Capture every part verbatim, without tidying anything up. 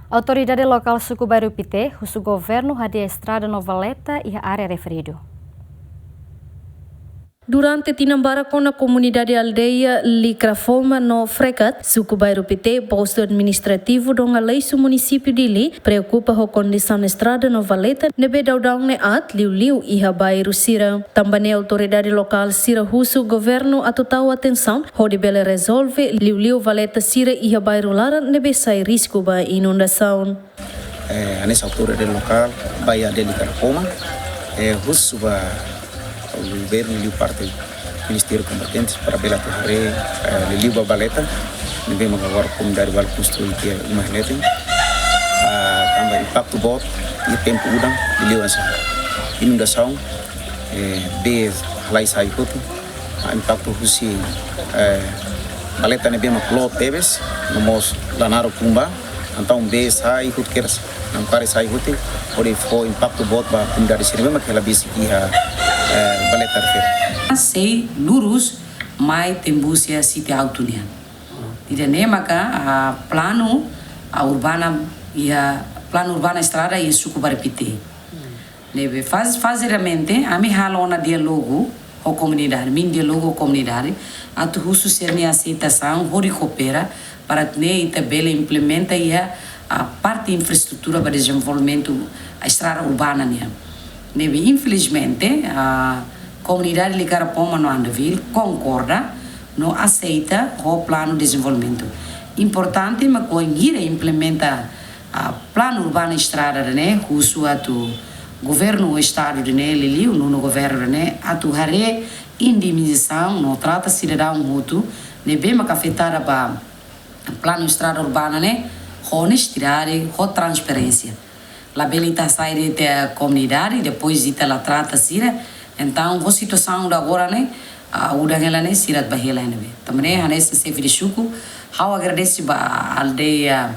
Autoridade lokál suku Bairru Pité husu governu hadi'a estrada no valeta iha área referidu. Durante tinan barak ona komunidade aldeia Likrafoma no Frekat, suku Bairru Pité, postu administrativu Dom Aleixo, munisípiu Dili, preokupa ho kondisaun estrada no valeta ne'ebé daudaun ne'e aat liuliu iha bairru sira. Tanba ne'e autoridade lokál sira husu governu atu tau atensaun hodi bele rezolve liuliu valeta sira iha bairru laran ne'ebé sai risku ba inundasaun. Eh, hanesan autoridade lokál, ba iha aldeia Likrafoma, eh, husu ba governu liu parte ministériu kompetente para bele atu haree, eh, liuliu ba valeta ne'ebé maka agora komunidade bele konstrui tiha uma iha ne'e. Ah, tanba impaktu boot iha tempu udan, liuliu hanesan inundasaun, eh, bee halai sai hotu, ah, impaktu husi, eh, valeta ne'ebé mak loot tebes, no mós la naruk tumba, entaun bee sai hotu kedas, namkari sai hotu, hodi fó impaktu boot ba komunidade sira ne'ebé mak hela besik iha, eh, valeta refere. Sei lurus mai tembus iha sítio altu nian. Ida-ne'e maka, ah, planu, ah, urbana iha, planu urbana estrada iha suku Bairru Pité. Ne'ebé faz-, fazidamente, ami halo ona diálogu ho komunidade, ami diálogu ho komunidade, atu husu sira-nia aseitasaun hodi koopera, para ne'e ita bele implementa iha, ah, parte infraestrutura ba dezenvolvimentu, ah, estrada urbana nian. Ne'ebé, infelizmente, ah, komunidade Likrafoma no Andeville konkorda no aseita ho planu dezenvolvimentu. Importante mak bainhira implementa, ah, planu urbanu estrada ne'e, husu atu governu estadu ne'e, liuliu nono governu ne'e, atu haree indemnizasaun no trata sidadaun hotu ne'ebé maka afetada ba planu estrada urbana ne'e ho onestidade, ho transparénsia. Labele ita hasai de'it komunidade, depois ita la trata sira. Entaun, ho situasaun agora ne'e, ah, udan hela ne'e, sira bá hela ne'ebé. Tanba ne'e, hanesan xefe de suku, ha'u agradese ba aldeia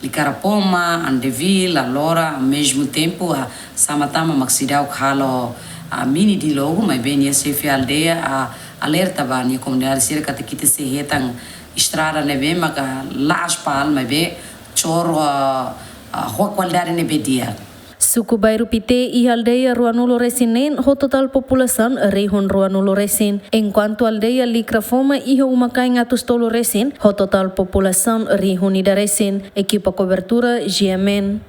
Likrafoma, Andeville, Alora, ao mesmo tempo, ah, Samatama mak seidauk halo, ah, mini diálogu, maibé nia xefe aldeia, ah, alerta ba nia komunidade sira katak ita sei hetan estrada ne'ebé maka la aspal, maibé cor, ah, ah, ho kualidade ne'ebé di'ak. Suku Bairru Pité iha aldeia ruanulu-resin-neen ho totál populasaun rihun ruanulu-resin, enkuantu aldeia Likrafoma iha uma-kain atus tolu-resin ho totál populasaun rihun ida-resin. Ekipa kobertura, G M N.